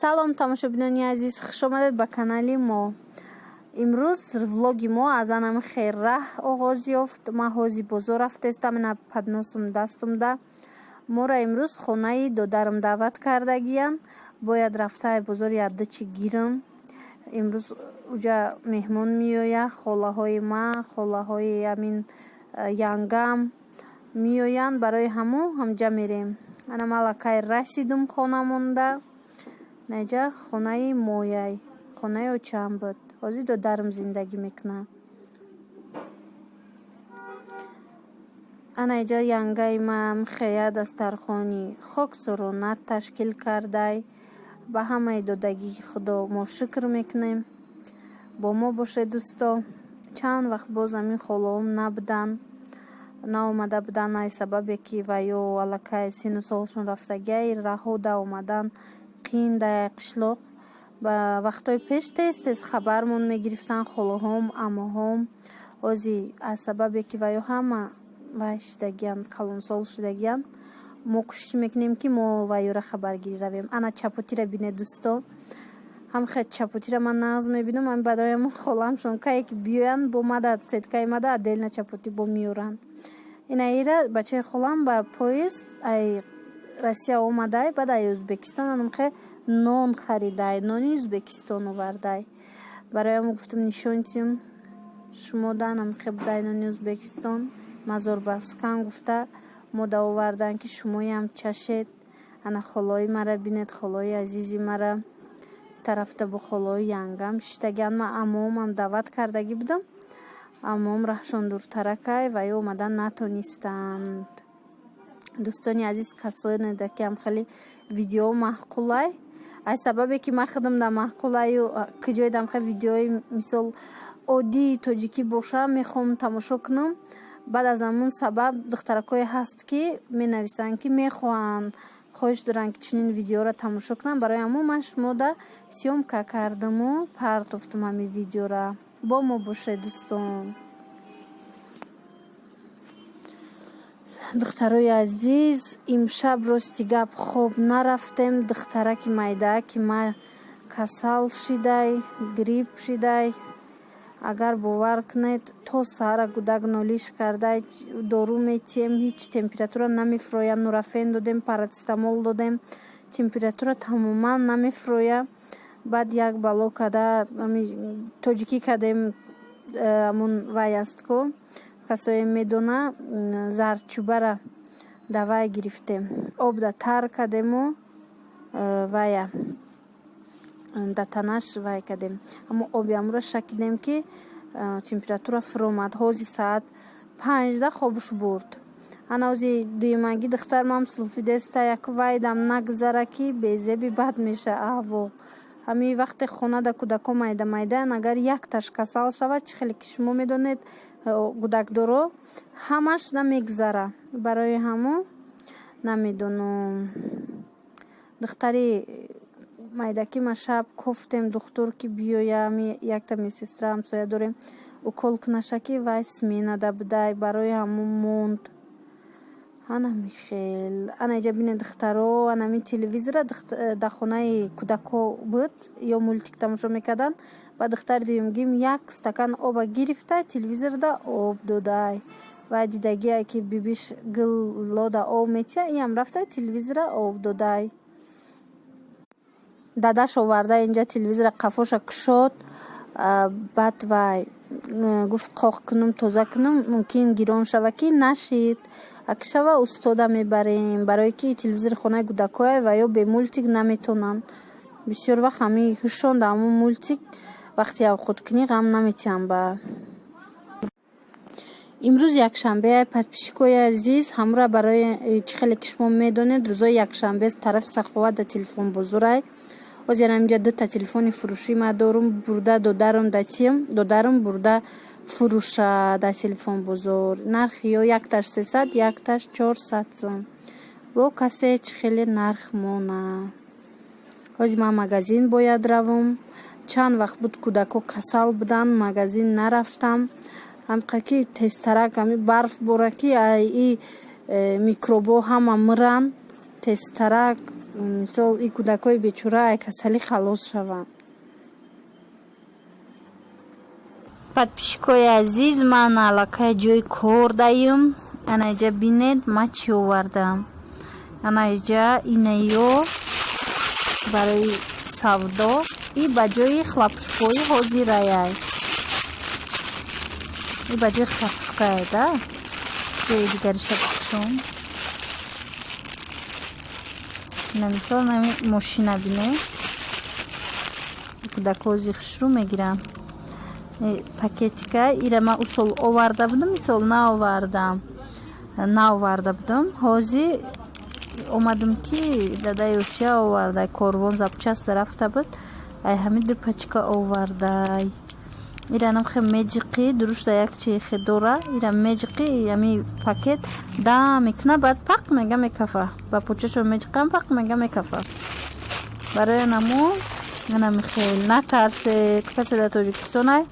Салом, тамошобинони азиз, хушомадед ба канали мо. Имрӯз влоги мо аз анами хелраҳ оғоз ёфт. Ман ҳози бозор рафтестам, ина подносум дастумда. Моро имрӯз хонаи додарам даъват кардагиян. Бояд рафта бозор якду чӣ гирам. Имрӯз уҷа меҳмон меояд, холаҳои ман, холаҳои амин янгам меоянд. Барои ҳамун ҳамҷа мерем. Ана ман аллакай расидум хона монда. Наҷа хонаи мояй, хонаи очаам буд. Ҳозир додарам зиндагӣ мекунад. Ана иҷа янгаи ман хея дастархони хоксорона ташкил кардай. Ба ҳамаи додагии Худо мо шукр мекунем. Бо мо бошед, дӯсто. Чанд вақт боз ҳамин холаом набуданд, наомада буданд, ай сабабе ки ва ё аллакай синну солшон рафтагиай, раҳо да омадан қиин да қишлоқ. Ба вақтҳои пеш тез тез хабармон мегирифтанд холаҳом, амоҳом. Ҳози аз сабабе ки ва ё ҳама вай шидагиянд, калонсол шидагиянд, мо кӯшиш мекунем, ки мо ва ёра хабаргирӣ равем. Ана чапотира бинед, дӯсто. Ҳамхе чапотира ман нағз мебинам. Ами барои ҳамон холаамшон кае ки биёянд, бо мада сеткаи мада отдельно чапотӣ бо меёранд. Ина ира бачаи холам ба поезд ай Россия омадай, баъд ай Ӯзбекистон анамхе нон харидай, нони Ӯзбекистон овардай. Барои ҳамон гуфтам, нишон тиҳам шумо да, анамхе будай нони Ӯзбекистон, мазорбаскан гуфта мода овардан, ки шумоям чашед. Ана холои мара бинед, холои азизи мара. Тарафта бо холои янгам шиштагиан. Ман амоомам даъват кардагӣ будам, амоом раҳшон дуртаракай ва ё омадан натонистанд. Дӯстони азиз, касоне ки ҳам хеле видео маъқулай, аз сабабе ки ман худам да маъқулаю, куҷое дам хе видеои мисол оддии тоҷикӣ боша, мехоҳам тамошо кунам. Баъд аз ҳамун сабаб духтаракое ҳаст, ки менависанд, ки мехоҳанд, хоҳиш доранд, ки чунин видеоро тамошо кунанд. Барои ҳамун ман шумода съёмка кардаму партофтум ҳамин видеора. Бо мо бошед, дӯстон. Духтарои азиз, имшаб рости гап хоб нарафтем. Духтараки майдаа ки ма касал шидай, грипп шидай. Агар бовар кунед, то саҳара гудак нолиш кардай, дору метиҳем, ҳеҷ температура намефурояд. Нурафен додем, парацетамол додем, температура тамоман намефурояд. Баъд як бало када тоҷикӣ кардем, ҳамун вай аст ку, касое медона, зардчӯбара давай гирифтем, обда тар кардему вая да танаш вай кардем, ҳамун оби ҳамуро шакидем, ки температура фуромад. Ҳози соат 5-да хобуш бурд. Ана ҳози дуюмагӣ духтармам сулфидеста, як вайдам нагзара, ки безеби бад меша аҳвол. Ҳамин вақте хонада кӯдако майда майдаан, агар якташ касал шавад, чӣ хеле ки шумо медонед, кӯдакдоро, ҳамаш намегзара. Барои ҳамун намедонам, духтари майдаки ма шаб кофтем духтур ки биёя, ами якта медсестра ҳамсоя дорем, укол кунаша, ки вай сменада будай, барои ҳамун монд. Анами хел. Ана иҷа бинед, духтаро, анами телевизора дар хонаи кӯдако буд, ё мультик тамошо мекарданд. Ба духтари дуюмгим як стакан оба гирифта, телевизорда об додай. Вай дидагие, ки бибиш гуллода об метиҳа, иам рафта телевизора об додай. Дадаш оварда инҷа телевизора қафоша кушод. Баъд вай гуфт, қоқ кунум, тоза кунум, мумкин гирон шава, ки нашид. Аки шава, устода мебарем, барое ки телевизори хонаи кӯдакое ва ё бе мультик наметонанд. Бисёр вақт ҳамин ҳушонда ҳамун мультик вақти авқоткунӣ ғам наметиҳам. Ба имрӯз якшанбе, подписчикои азиз, ҳамура барои чӣ хеле ки шумо медонед, рӯзои якшанбе тарафи Саховат да телефон бозорай. Ҳозир инҷа дута телефони фурӯшӣ ма дорум, бурда додарам датиям, додарам бурда фурӯша дар телефон бозор. Нархи ё якташ 300, якташ 400 сом. Бо касе чӣ хеле нарх мона. Ҳозир ман магазин бояд равам. Чанд вақт буд, кӯдако касал буданд, магазин нарафтам. Ҳамқа ки тезтарак ҳами барф бора, ки ай и микробҳо ҳама миранд тезтарак. Мисол, и кӯдакҳои бечора ай касалӣ халос шаванд. Подписчикои азиз, ман аллакай ҷои кор даем. Ана иҷа бинед, ман чӣ овардам. Ана иҷа инаё барои савдо и ба ҷои хлопушкои ҳозираяй. И ба ҷои хлопушкае да. Ҷои дигариша бикушом. Ина мисол нами мошина бинед. Кӯдакҳо ҳозир хушрӯ мегиранд. Пакетика ира ман усол оварда будам, мисол наовардам. Наоварда будам. Ҳозир омадам, ки дадаи Осия овардай, корвон запчасть рафта буд. Ай ҳамин ду пачка овардай. Иранам хе меҷиқӣ, дурушта як чи хе дора. Ира меҷиқӣ, ами пакет да мекуна, баъд пақ мега мекафа. Ба почашо меҷиқам, пақ мега мекафа. Барои намо анами хел натарсед, касе дар Тоҷикистонай,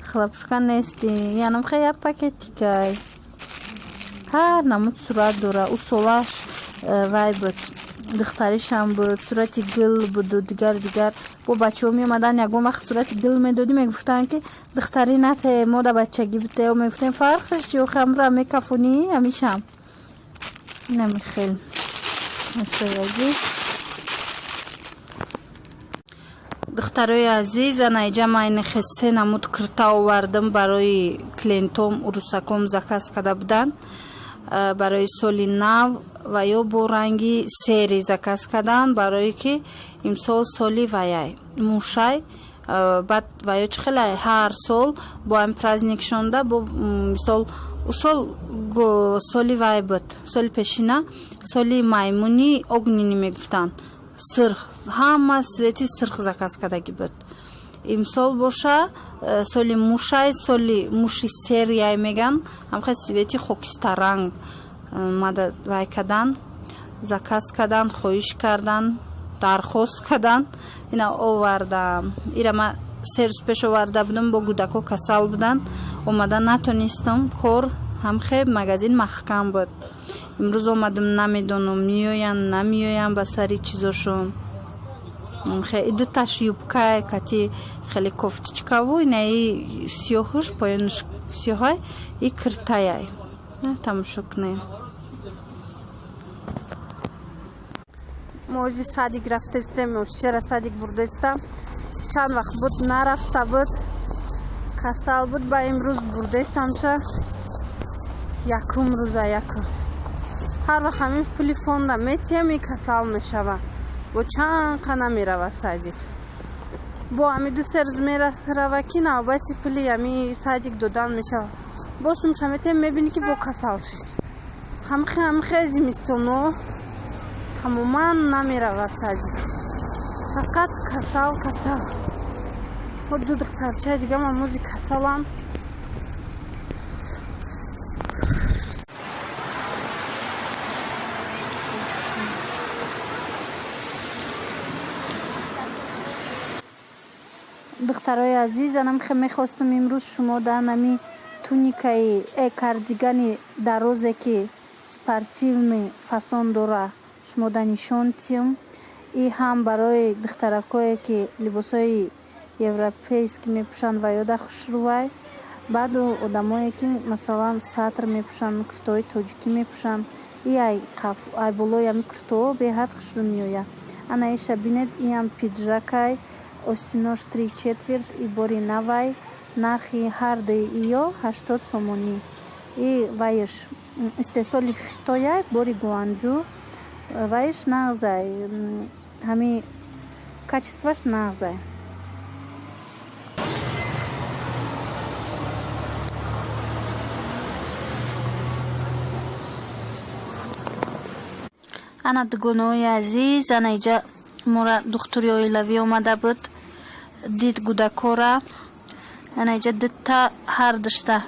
хлопушка нести. Янам хе як пакетикай. Ҳар намуд сурат дора. Усолаш вай буд, духтаришам буд, сурати гул буду дигар дигар. Бо бачаҳо меомаданд, ягон вақт сурати гул медодӣ, мегуфтанд, ки духтарӣ нате, мо да бачагӣ буте. Мегуфтем, фарқаш чи, охи ҳамра мекафонӣ ҳамишам. Инами хел, дӯстои азиз. Духтарои азиз, ана иҷа ман инихе се намуд кирта овардам барои клиентом, урусаком заказ карда буданд барои соли нав ва ё бо ранги серый заказ карданд, барое ки имсол соли ваяй мушай. Баъд ва ё чӣ хеле ҳар сол бо ҳамин праздник шонда, бо мисол усол соли вай буд, соли пешина соли маймуни огненный мегуфтанд, сирх, ҳама цвети сирх заказ кардагӣ буд. Имсол боша соли мушай, соли муши серый яй меган, ҳамхел цвети хокистаранг мада вай кардан, заказ кардан, хоҳиш кардан, дархост кардан, ина овардам. Ира ман 3 рӯз пеш оварда будам, бо кӯдакҳо касал буданд, омада натонистам, кор ҳамхе магазин маҳкам буд. Имрӯз омадам, намедонам, меоянд, намеоянд ба сари чизошон. Дуташ юбкае кати хеле кофточкаву инаи сиёҳуш, поёнаш сиёҳай, и киртаяй, тамошо кунем. Мо ози садик рафтаистем, Осияра садик бурдаистам. Чанд вақт буд нарафта буд, касал буд, ба имрӯз бурдаистамча, якум рӯза якум. Ҳар вақт ҳамин пули фонда метиҳем, и касал мешава, бо чанд қа намерава садик. Бо ҳами 2-3 рӯз мерава, ки навбати пули ҳами садик додан мешава, бо сумча метиҳем, мебинӣ, ки бо касал шид. Ҳамхе ҳамхе зимистоно тамоман намерава садик, фақат касал, касал. Ду духтарчаи дигам амози касаланд. Духтарои азиз, анам хе мехостум имрӯз шумо да нами туникаи кардигани дарозе, ки спортивный фасон дора, шумо да нишон тиҳам. И ҳам барои духтаракое, ки либосҳои европейский мепӯшанд ва ёда хушрӯвай, баъду одамое, ки масалан сатр мепӯшанд, куртаҳои тоҷикӣ мепӯшанд, и ай болои ҳами куртаҳо беҳад хушрӯ меояд. Ана иша бинед, иам пиджакай, остинош три четверть, и бори навай, нархи ҳардуи иё 80 сомонӣ. И вайш истеҳсоли Хитояй, бори Гуанҷу, вайш нағзай, ҳами качестваш нағзай. Ана, дугонаҳои азиз, ана иҷа мора духтури оилавӣ омада буд, дид гудакора. Ана иҷа дитта ҳар душта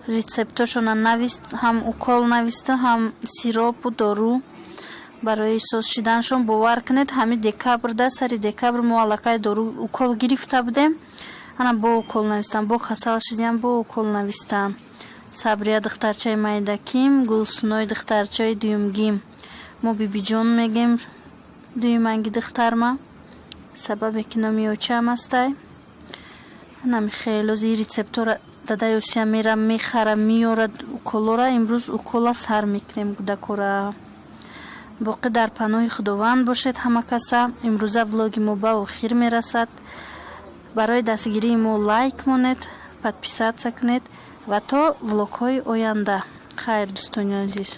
рецептошона навист, ҳам укол нависта, ҳам сиропу дору барои соз шиданашон. Бовар кунед, ҳами декабрда, сари декабр мо аллакай дору, укол гирифта будем. Ана бо укол навистам, бо касал шидиам, бо укол навистам. Сабрия духтарчаи майдаким, Гулсунои духтарчаи дуюмгим, мо бибиҷон мегем. Дуюманги духтарма, сабабе ки номи очаам астай. Нами хелози рецептора дадаи Осия мера, мехара, меёрад уколора. Имрӯз укола сар мекунем кӯдакора. Боқӣ дар паноҳи Худованд бошед ҳама каса. Имрӯза влоги мо ба охир мерасад. Барои дастгирии мо лайк монед, подписаться кунед ва то влогҳои оянда хайр, дӯстони азиз.